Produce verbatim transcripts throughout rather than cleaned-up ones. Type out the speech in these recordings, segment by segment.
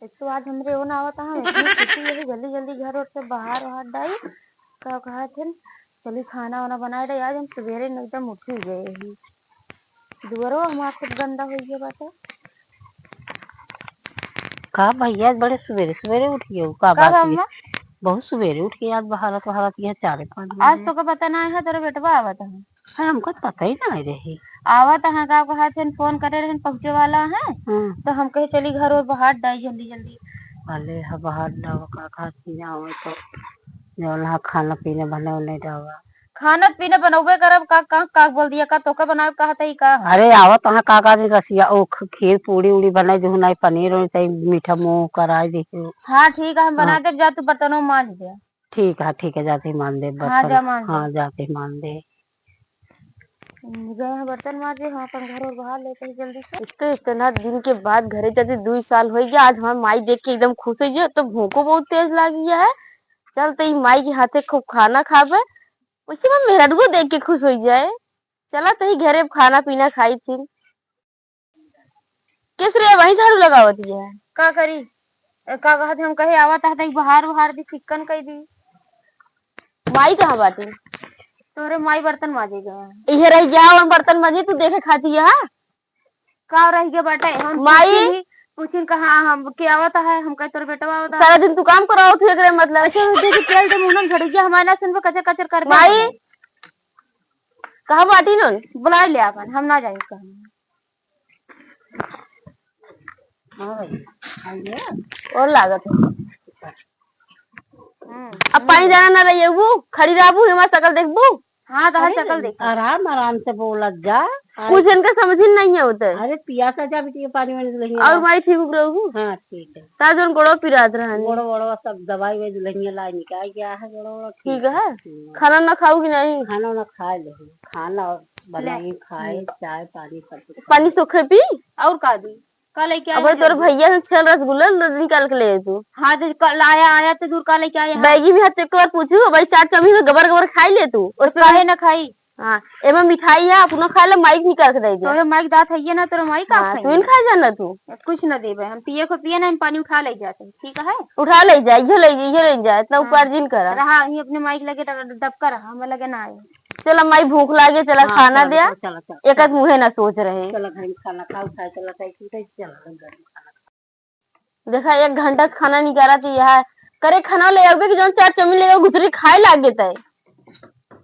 एक तो आज हमरे ओन आवत है, इतनी खुशी है, जल्दी जल्दी घर ओर से बाहर वाहर डाई। का कहत हन, चली खाना वाना बनाए डाई, आज हम सुबेरे न एकदम उठी गए ही। दुआरो हमार सब गंदा होइ गया बाटे। का भैया, आज बड़े सुबेरे सुबेरे उठ गए हो, का का बात बा है? अम्मा? बहुत सुबेरे उठ के आज बहारत बहारत यह चारे पाँच आज बजे। तोके पता ना है, तोरे बेटवा आवत है। अरे, हमको पता ही ना रहे। आवत है, का कहत हन, फोन करे रहन, पहुँचे वाला है। हम्म। तो हम कहे, "चली घर ओर बहार डाई जल्दी जल्दी।" अले, ह बहार डावा, का कहत हन, जाओ तो, जौन हा खाना पीना बने उन्हें डावा। खाना पीना बनौबे करब, का, का, का बोल दिया, का तोके बनावे कहत है, का? अरे, आवत है, का, का दिन रसिया, ओ, ख-, खीर पूड़ी उड़ी बनाए, जो नहीं पनीर उनीर, चाहे मीठा मुँह कराए दे। हाँ, ठीक है, हम हाँ। बना देब, जा तू बर्तनों मांज दे। ठीक है, ठीक है, जाते ही मान दे हाँ, बर्तन। जा मान दे। हाँ, जाते ही मान दे। गए हैं बर्तन मांजे, हाँ, अपन घर ओर बहार लेते हैं जल्दी से। एक तो इतना दिन के बाद घरे जाते, दुई साल हो गया। आज हमार माई देख के एकदम खुश हो गया, तो भूखो बहुत तेज लागी है। चल, तो ई माई के हाथे खूब खाना खाबे, वैसे मैं मेहरारू देख के खुश हो जाए। चला, तो ही घरे खाना पीना खाई फिर। किस रे, वहीं झाड़ू लगावत है? का करी? ए, का कहत हम कहे आवत है, तई बहार उहार दी, चिक्कन कई दी। माई कहाँ बाटी? तोरे माई बर्तन मांजे गए हैं। इहे रह गया, हम बर्तन मांजे, तू देखे खाती है, हाँ? का रह गया बाटे? हम माई? पूछिन ही, पूछिन कहाँ हम के आवत है, हम कहे तोर बेटवा आवत है। सारा दिन तू काम करावत है, एकरे मतलब। अच्छा, दीदी, तेल दे, मुंह में झड़क गया, हमारे ना सुनबे, कचर कचर कर दे। माई? कहाँ बाटी नोन? बुलाए ले आपन, हम ना जाई कहाँ। हाँ भाई, आइए। और लागत है। हम्म। अब पानी जाना ना रही है, वो खड़ी रहबू, हमार शकल देखबू। हाँ, तो हर अरे, शकल देख। आराम, आराम से बोलत जा। कुछ इनका समझ ही नहीं है होता है। अरे, पियासा जा बिटिया, पानी वानी दुलहिया और ला। माई ठीक उग रहू? हाँ, ठीक है। ता जोन गोड़ो पिरात रहन। गोड़ो, गोड़ो सब दवाई वाई दुलहिया ला निकाल गया है, गोड़ो, गोड़ो ठीक ठीक है। है? हम्म। खाना ना खाऊ कि नहीं? खाना ना खा ले, खाना बनाई, ले। खाए, हम्म। चाय, पानी, सब कुछ पानी खाए। सोखे पी? और का दी? का लेके आए अब हैं तोर जल्दी? भैया से छह रसगुल्ला ल-, निकाल के ले आए तू। हाँ, तो कल आया, आया तो दूर का लेके आए हैं? बैगी में हाथ एक बार पूछू, भाई चाट चाउमीन में गबर गबर खाई ले तू। और तो काहे ना खाई? हाँ, एमे मिठाई है, अपनो खा ले, माइक निकाल के दे दे। तोरे माइक दांत है ये ना, तोरे माइक का हाँ, खाई? तू इन खा जाना तू। कुछ ना देबे, हम पिए को पिए ना, हम पानी उठा ले जाते हैं, ठीक है? उठा ले जा, इहो ले, इहो ले जा, इतना हाँ। उपार्जन करा। रहा, ये अपने माइक लगे दब-, दबका रहा, हमें लगे ना आए। चला माई, भूख लागे, चला हाँ, खाना चला, द्या। चला, चला, चला। एक आध मुँहे ना सोच रहे। चला घर में खाना खाओ, खाए, चला, खाए, खाए, चला घर में खाना खाओ। देखा, एक घंटा से खाना निकाला तो यह करे, खाना ले आवे कि जौन चाट चाउमीन लेके घुसरी खाए लाग देता है।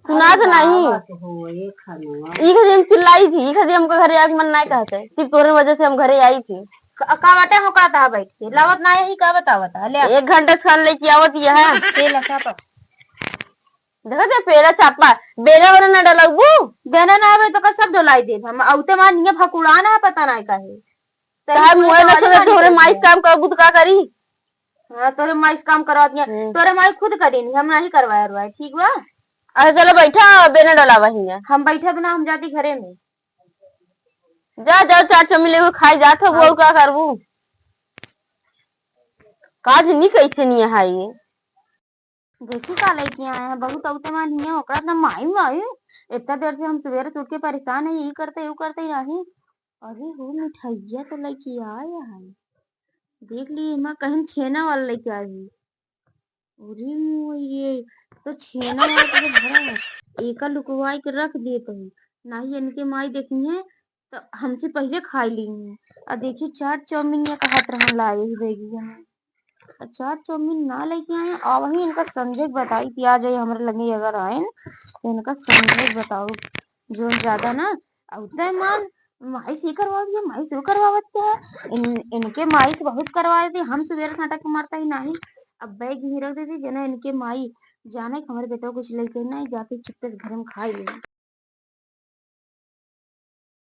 सुना अरे तो नहीं। बाबा तो हो, ये खाना। ई खातिर हम चिल्लाई थी, ई खातिर हमको घरे आए के मन नहीं कहते, सिर्फ तोरे वजह से हम घरे आई थी। का, का बाटे हो, का तहा बैठ के लावत ना है, का बतावत है, ले आ। एक घंटा से खाना लेके आवत यह। तेल अच्छा तो। देखा जा, पेला चापा, बेना ओना ना डलउबू? बेना ना आवे तो का सब डोलाई देब हम। औते मार निये भकुड़ाना है, पता ना काहे। तहार मुँहे ना सुने, तोरे माई से काम करबू तो का करी? हाँ, तोरे माई से काम करवाती है। हम्म। तोरे माई खुद करी नहीं, हम नहीं करवाए रुआए, ठीक बा? अरे चलो बैठा, बेना डोलावा हियाँ। हम बैठे बिना हम जाती घरे में। जा, जा, चाट चाउमीन लेके खाए जात हो, हाँ। और का करबू? काज नहीं कैसे नहीं है ये? देखी का लेके आए हैं, बहुत औते मान हियाँ ओकरा अपना माई, माई, इतना देर से हम सुबेरे से उठ के परेशान है, ई करते, यू करते, यही। अरे हो, मिठाइया तो लेके आए हैं, देख ली, माँ कहीं छेना वाला लेके आई है। अरे मोये, तो छेना वाला तो भरा है, एका लुकवाई के रख देत है, नहीं इनके माई देखी है, तो हमसे पहिले खाई ली। आ देखी, चाट चाउमीन ये कहत रहन लाए ही बैगिया में। आ चाट चाउमीन ना लेके आए, आ वही इनका समझे के बताई कि आ जाए हमरे लगे अगर आए न, तो इनका समझे के बताओ। जो ज्यादा ना, आ उतना मान, माई से करवा दिया, माई से करवावत क्या है? इन, इनके माई से बहुत करवा दी, हम सुबेरे से अटक के मरता ही नहीं। अब बैग ही रख देती, जना इनके माई जाने कि हमारे बेटा कुछ लेके नहीं जाते, चुप्पे से घर में खाई ले।